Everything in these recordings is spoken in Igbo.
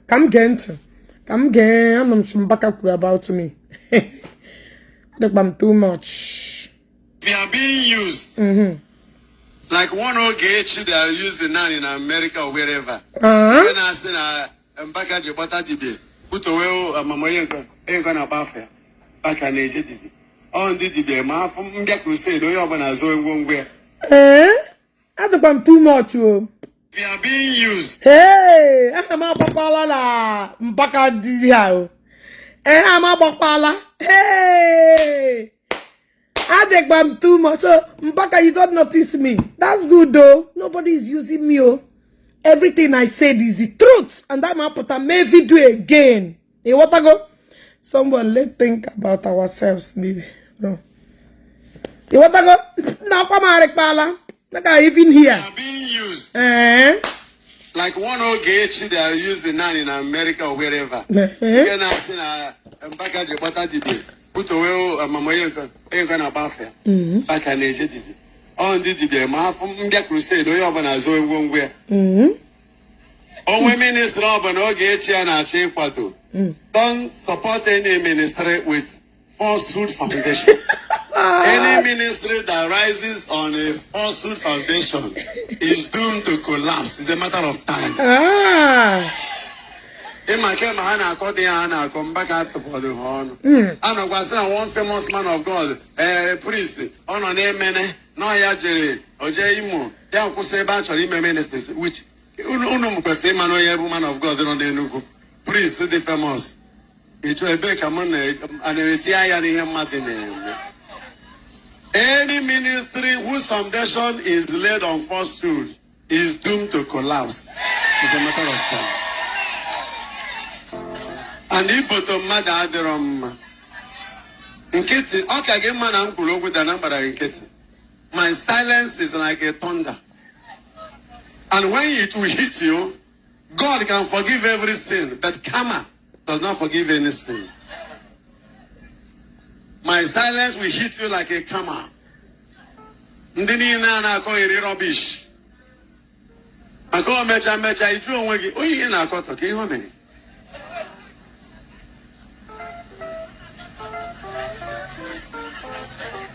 Ka m gee ntị, ka m gee. Anụ m Mbaka kwuru about me. Adịkwa m too much. We are being used. Like one Ogechi they are using now in America or wherever. Onye na-asị na Mbaka ji kpọta dibia butowe amamihe nke na-agba afọ ya. Mbaka na-eje dibia. Ọ ndị dibia ma afọ mbịa crusade onye ọbụla zụọ ngwongwo ya. Ee, adịkwa m too much o. We are being used. Hey, aha m agbakwala na Mbaka dị ya o. Ee, aha m agbakwala. Hey, adịkwa m too much. So Mbaka, you don't notice me. That's good though. Nobody is using me o. Everything I said is the truth. And that man put a video again. You want to go? Someone let think about ourselves maybe. No. You want to go? No, come on, Like I even here. We are being used. Eh? Like one Ogechi they are using now in America or wherever. Eh? Onye na-asị na Mbaka ji kpọta dibia butowe amamihe nke na-agba afọ ya. Mbaka na-eje dibia. Ọ ndị dibia ma afọ mbịa crusade onye ọbụla zụọ ngwongwo ya. Onwe ministry ọbụla Ogechi ya na-achọ ịkwado. Don't support any ministry with falsehood foundation. Any ministry that rises on a falsehood foundation is doomed to collapse. It's a matter of time. Ah. Ịma kemgbe ha na-akọ dị ya ha na-akọ Mbaka atụpọdụ ha ọnụ. A nọkwa sị na one famous man of God, ee priest, ọ nọ na-emene na ọ ya jere oje Imo ya kwụsị ebe a chọrọ ime ministry, which unu kwesịrị ịma na onye bụ man of God nọ n'Enugu, priest dị famous. Ịchọ ebe ka m na-etinye anya n'ihe mmadụ na-eme. Any ministry whose foundation is laid on falsehood is doomed to collapse. It's a matter of time. And iboto mmadụ adịrọ mma. Nkịtị, ọ ka gị mma na m kwuru okwu dana m gbara gị nkịtị. My silence is like a thunder. And when it will hit you, God can forgive every sin, but karma does not forgive any sin. My silence will hit you like a karma. Ndị niile a na-akọghịrị rubbish. Maka o mecha mecha ịjụ onwe gị onye ihe na-akọtọ ka ihe o mere.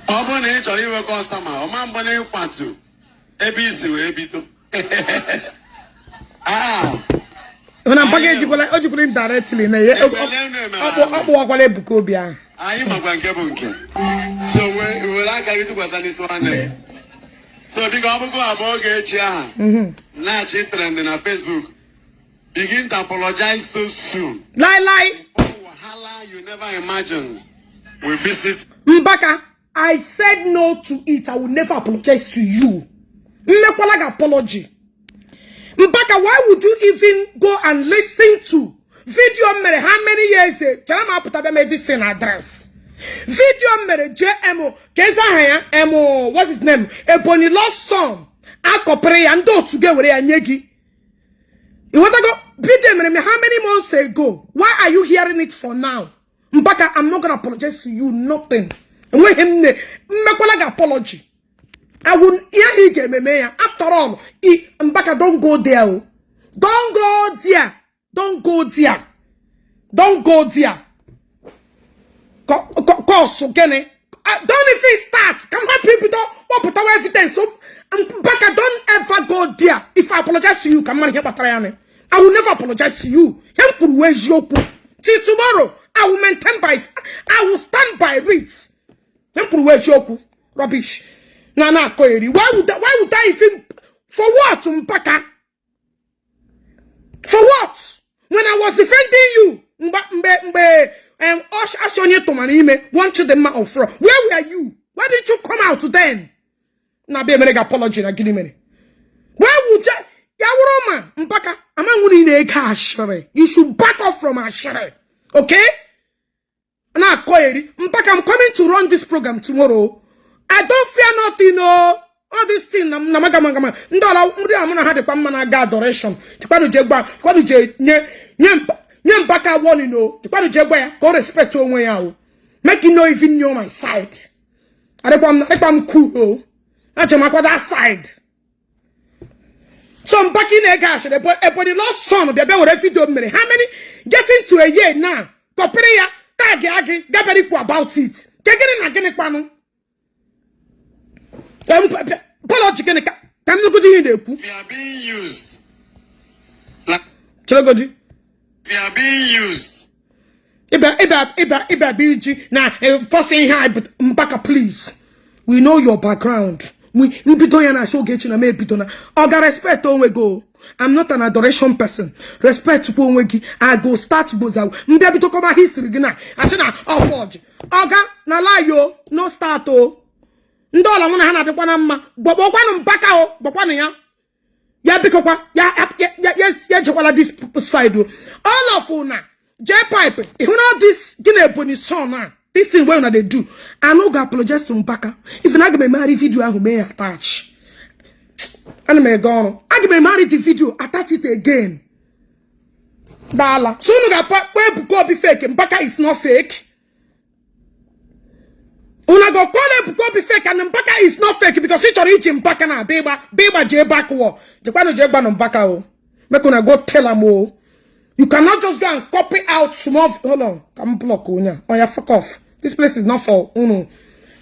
Ọ bụrụ na ị chọrọ inwe customer, ọ ma mbụ na ịkwatu ebe isi wee bido. Ah, Na Mbaka ejikwala, o jikwala indirectly na ya. Ọ kpọwakwala Ebuka Obi ahụ. Anyị makwa nke bụ nke. So were aka gị tụkwasị n'isi nwanne gị. So biko ọ bụgo abụọ Ogechi aha na-achị trend na Facebook. Begin to apologize so soon. Lie lie. Before wahala you never imagine will visit. Mbaka, I said no to it. I will never apologize to you. Mmekwala gị apology. Mbaka, why would you even go and listen to video mere how many years? Chere m apụta bịa mee this thing address. Video mere JM ka eze aha ya M, what's his name? Ebonyi lost son. Akọpịrị ya ndị otu gị were ya nye gị. Ịghọtago? Video mere me how many months ago? Why are you hearing it for now? Mbaka, I'm not gonna apologize to you, nothing. Enweghị m nne mmekwala gị apology. I will ihe ị ga-ememe ya. After all, Mbaka, don't go there. Oh. Don't go there. Don't go there. Don't go there. Cause gịnị? Don't even start. Come on, people don't kpọpụtawa evidence. So, Mbaka, don't ever go there. If I apologize to you, come on here, kpatara ya ni. I will never apologize to you. Ihe m kwuru wee eziokwu. Till tomorrow, I will maintain by, I will stand by it. Ihe m kwuru wee eziokwu. Rubbish. Na na-akọ eri. Why would I even, for what, Mbaka? For what? When I was defending you, mgbe asị onye tụmara ime, one Chidimma of fraud. Where were you? Why did you come out then? Na-abịa emere gị apology na gịnị mere? Why would you? Ya wụrụ ma Mbaka, ama nwere ị na-ege ashịrị. You should back off from ashịrị. Okay? Na-akọ eri. Mbaka, I'm coming to run this program tomorrow. I don't fear nothing, oh. All this thing na maga maga maga. Ndị ọla ndị amụ na ha dịkwa mma na-aga adoration. Dịkwanụ je gwa, dịkwanụ je nye Mbaka warning o. Dịkwanụ je gwa ya ka o respect onwe ya o. Make you know even know my side. Adịkwa m cool o. Achọ m akwa that side. So Mbaka, ị na-ege ashịrị Ebonyi lost son bịa bịa were video mere how many, getting to a year now, copyrị ya, tag ya gị, gabịara ikwu about it. Ke gịnị na gịnị kwanụ? Apology gịnị ka m nụgodi ihe ị na-ekwu? We are being used. Like Cheregodi. we are being used. Ịbịa ịbịa ịbịa ịbịa bịa iji na force ihe a. Mbaka, please, we know your background. We mbido ya na show Ogechi na m ebido na ọ ga respect onwe gị o. I'm not an adoration person. Respect kwa onwe gị. I go start gboza mbịa bido kọba history gị na asị na ọ forge. Ọga na lie o, no start o. Ndị ọla mụ na ha na-adịkwa na mma, gbọkpọkwanụ Mbaka o, gbọkwanụ ya ya bikokwa ya ya ya ya ejekwala this side o. All of una J pipe ịhụ na this gị na Ebonyi son a, this thing wey una dey do, I no go apologize to Mbaka. If na aga m emegharị video ahụ mee ya attach, ana m ege ọrụ, aga m emegharị the video, attach it again. Dala so unu ga-akpọ Ebuka Obi fake. Mbaka is not fake. Una go call Ebuka Obi fake and Mbaka is not fake because ị chọrọ iji Mbaka na abịa ịgba bịa ịgba jee backward. Jekwanụ jee gbanụ Mbaka o. Make una go tell am o. You cannot just go and copy out small. Hold on, ka m block onye a. Oya, fuck off. This place is not for unu.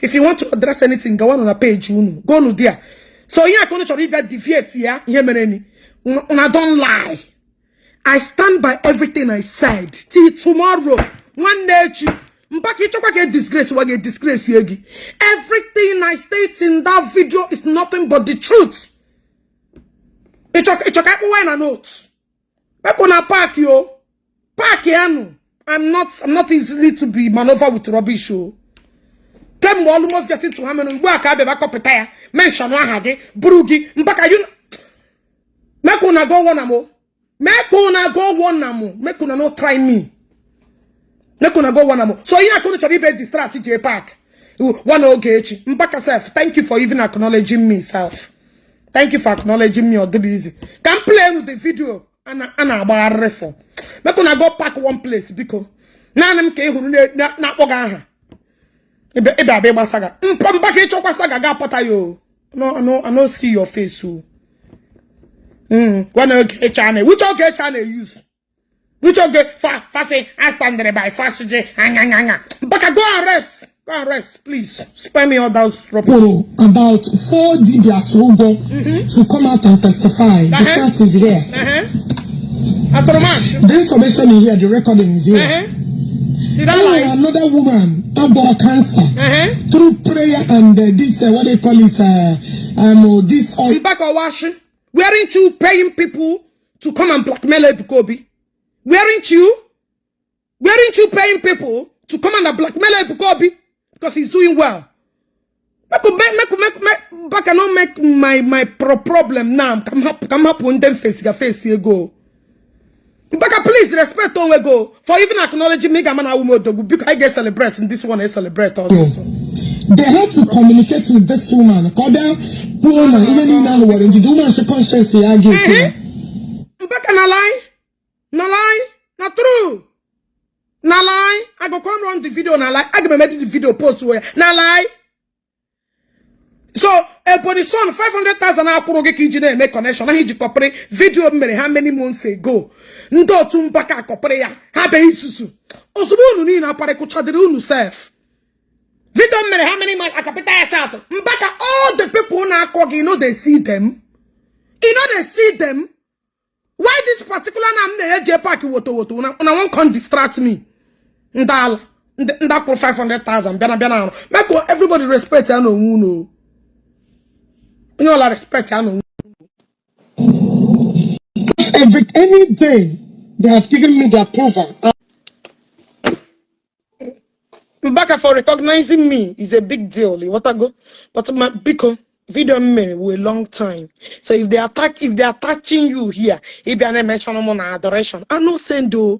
If you want to address anything, go on na page unu, go nu there. So ihe a ka unu chọrọ ịbịa deviate ya ihe mere ni una don lie. I stand by everything I said till tomorrow. Nwanne echi. Mbaka, ịchọkwa ka e disgrace wa ga disgrace ye gị. Everything I state in that video is nothing but the truth. Ịchọ ka akpụwa na note. People na park yo. Park ya nụ. I'm not easily to be maneuver with rubbish o. Kemgbe almost getting to how many ugbu a ka abịa kọpụta ya, mention aha gị, buru gị. Mbaka, you make una go one am o. Make una go one am. Make una no try me. Make una go one am. So ihe aka unu chọrọ ibe distract J Park. One Ogechi. Mbaka self, thank you for even acknowledging me self. Thank you for acknowledging me. Ọ dịrị easy. Ka m play the video a na-agbagharịrị for. Make una go park one place, biko. Naanị m ka ị hụrụ na-akpọ gị aha. Ịbịa abịa ịgba saga. Mpa Mbaka, ịchọkwa saga ga apụta ya o. No, no, I no see your face o. One Ogechi a na, which Ogechi a na-use? Which Oge fa fa say I stand there by fasiji anya anya anya. Mbaka, go and rest. Go and rest, please. Spare me all those rubbish. Kwuru about four dibias ụgwọ to come out and testify. The fact is here. Atụrụmash. The information is here, the recording is here. Did I Oh, lie? another woman about cancer through prayer and this, what they call it, this oil. Mbaka Owashi, weren't you paying people to come and blackmail Ebuka Obi? Weren't you? Weren't you paying people to come and blackmail Ebuka Obi? Because he's doing well. Make, make, make, make, Mbaka no make my problem now. Come up, come up on them face, face you go. Mbaka, please respect onwe go. For even acknowledging me, I'm an woman because I get celebrate and this one is celebrate also. They had to communicate with this woman. Ka ọ bịa kwuo na ihe niile ahụ were njide woman shi conscience ya ga-ekwu ya. Mbaka, na lie, na lie, na true. Na lie. I go come run the video na lie. I go make the video post where na lie. So Ebonyi son, 500,000 akwụrụ gị ka iji na-eme connection na iji copyrị video m mere how many months ago. Ndị otu Mbaka copyrị ya ha be isusu ozugbo unu niile aparịkụchadịrị unu sef. Video m mere how many months akapịta ya chat. Mbaka, all the people na-akọ gị, you no dey see them, you no dey see them. Why this particular na m na-enye J Park woto woto, una wan come distract me? Ndị ala ndị akwụrụ 500,000 bịa na bịa na arụ. Make everybody respect ya n'onwe unu. Onye ọla respect ya n'onwe. Every any day they have given me the approval. Mbaka, for recognizing me is a big deal. What I go, but my biko video m mere wụ a long time. So if they attack, if they are attaching you here, if you are mention on adoration, I no send o.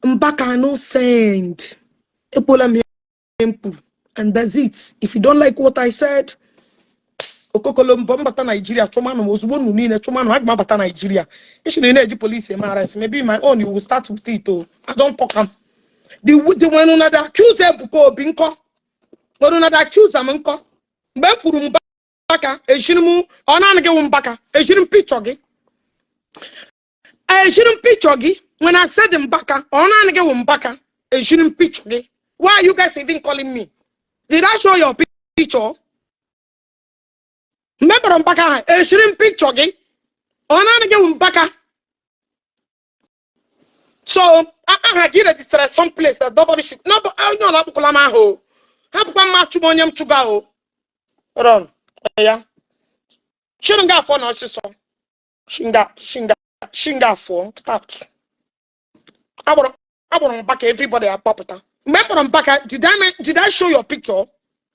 Mbaka, I no send. Ekwuola m ihe m kwuru, and that's it. If you don't like what I said, okokolo mbọ mbata Nigeria chụmanụ m ozugbo unu niile chụmanụ aga m abata Nigeria. Isi na ị na-eji police eme arrest, maybe my own you will start with it o. I don talk am. The when una dey accuse Ebuka Obi nkọ, when una dey accuse am nkọ, mgbe m kwuru Mbaka ejiri m ọ naanị gị wụ Mbaka ejiri m picture gị. Ejiri m picture gị. When I said Mbaka, ọ naanị gị wụ Mbaka. Ejiri m picture gị. Why are you guys even calling me? Did I show your picture? Mgbe m kpọrọ Mbaka ahụ, ejiri m picture gị. Ọ naanị gị wụ Mbaka. So aha gị register some place that nobody should no, onye ọla akpụkwala m ahụ o. Hapụkwa mma chụba onye m chụga o. Hold on. Ya shiri nga afọ na ọsịsọ shinga shinga shinga afọ out. Agbọrọ Mbaka, everybody akpọpụta. Mgbe m kpọrọ Mbaka, did I show your picture?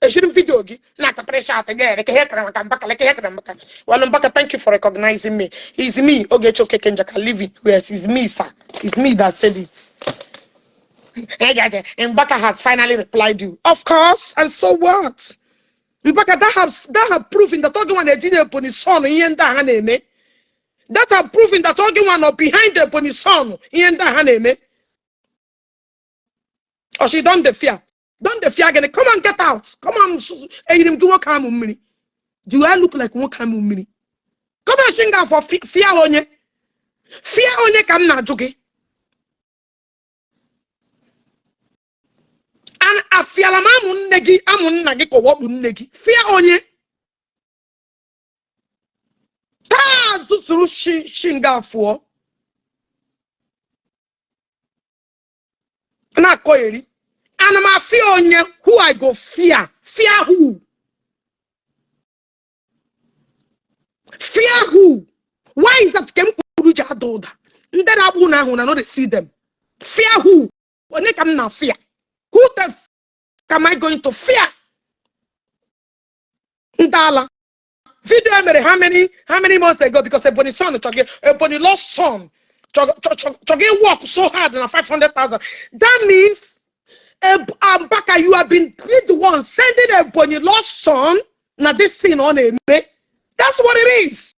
Ejiri m video gị na-akapịrị chat gị ere ka ihe kere maka Mbaka, leke ihe kere Mbaka. Well, Mbaka, thank you for recognizing me. It's me, Ogechi Okeke Njaka, living. Yes, it's me, sir. It's me that said it. Hey, guys, Mbaka has finally replied you. Of course, and so what? Mbaka, that have proven that oge nwa na-etinye Ebonyi son ihe ndị a ha na-eme. That have proven that oge nwa nọ behind the Ebonyi son ihe ndị a ha na-eme. Or she don dey fear. Don dey fear gịnị? Come on, get out. Come on, eyiri m gị nwoke amụ mmiri. Do I look like nwoke amụ mmiri? Come on, shinga for fear onye. Fear onye ka m na-ajụ gị. Afiala m amụ nne gị, amụ nna gị ka ọwakpu nne gị. Fear onye. Taa zụzụrụ shinga afụọ. Na-akọ eri. Ana m afia onye. Who I go fear? Fear who? Fear who? Why is that ka m kwuru ji ada ụda? Ndị na-akpụ unu ahụ na no dey see them. Fear who? Onye ka m na fear? Who the f am I going to fear? Ndị ala. Video e mere how many months ago, because Ebonyi son chọgị, Ebonyi lost son chọgị work so hard na 500,000. That means Mbaka, you have been the one sending Ebonyi lost son na this thing ọ na-eme. That's what it is.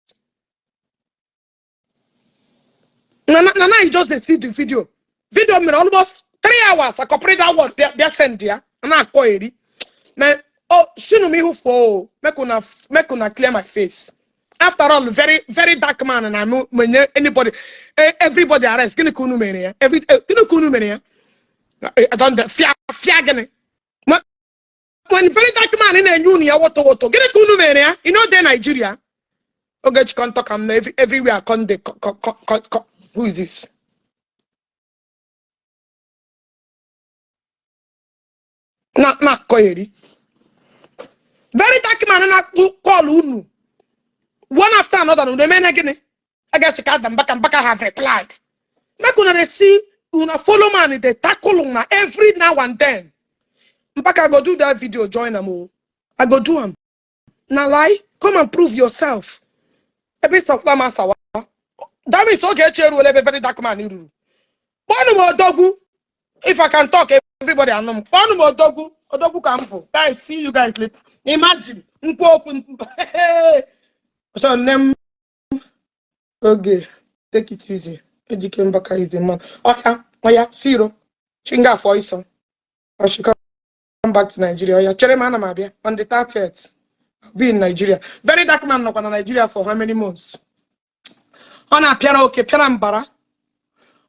Na na na you just dey see the video. Video mere almost 3 hours. I copy that word bịa send ya. Na-akọ eri. Ma oh, shinu m ihu for o. Make una clear my face. After all, very very dark man na mụ menye anybody, everybody arrest. Gịnị ka unu mere ya? Every gịnị ka unu mere ya? I don't fear fear gịnị? When very dark man na-enye unu ya woto woto, gịnị ka unu mere ya? You know dey Nigeria. Ogechi come talk am na everywhere come dey who is this? Na na-akọ eri. Very dark man na-akpụ kọọlụ unu one after another na unu emene gịnị? Agachi ka ada Mbaka, Mbaka have replied. Make una dey see una follow man dey tackle una every now and then. Mbaka go do that video, join am o. I go do am. Na lie, come and prove yourself. Ebe ịsafụla m asawa. That means Ogechi eruola ebe very dark man ruru. Kpọọnụ m odogwu. If I can talk, everybody anụ m. Kpọọnụ m odogwu. Odogwu ka m bụ. Guys, see you guys later. Imagine, nkwu okwu. So nne m oge, take it easy. Ejike Mbaka is the man. Ọya, ọya, siro. Chinga afọ iso. I should come back to Nigeria. Ọya, chere m, ana m abịa. On the 30th, I'll be in Nigeria. Very dark man nọkwa na Nigeria for how many months? Ọ na-apịara oke, pịara mbara.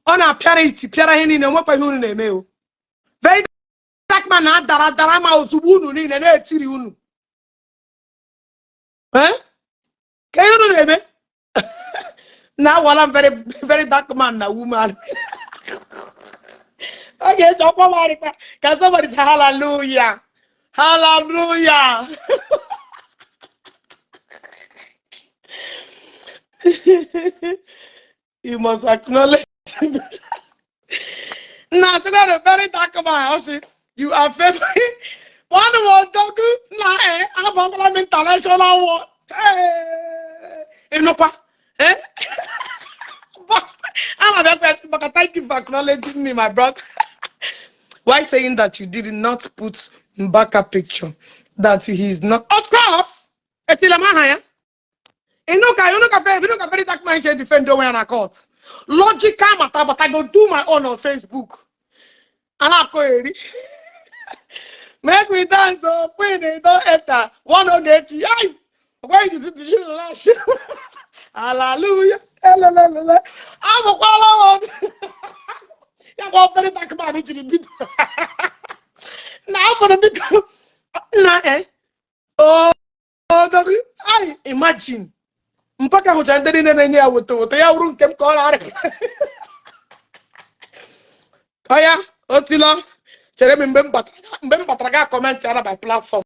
Ọ na-apịara iti, pịara ihe niile, nwekwa ihe unu na-eme o. Very dark man na-adara dara ma ozugbo unu niile na-etiri unu. Ka ihe unu na-eme? Na awala m very very dark man na woman. Okay, chọkwa m arịkwa. Can somebody say hallelujah? Hallelujah. You must acknowledge. Na achịkwa very dark man, ọ sị, you are favoring. One m odogwu na agbakwala m international war. Ịnụkwa? Boss, I'm a bit but thank you for acknowledging me, my brother. Why saying that you did not put Mbaka picture? That he is not. Of course! Etila m aha ya. Ịnụ ka very dark man should defend onwe ya na court. Logical matter, but I go do my own on Facebook. A na-akọ eri. Make we dance, oh, queen, they don't enter. One Ogechi. Ay! Why is it the Hallelujah. Elelelele. Abụkwala m ya ka obere dark man jiri bido na abụrụ biko na oh, I imagine Mbaka hụchara ndị niile na-enye ya woto woto, ya wụrụ nke m ka ọ na-arịa ọya otilo. Chere m mgbe m batara, mgbe m batara ga comment ya na my platform.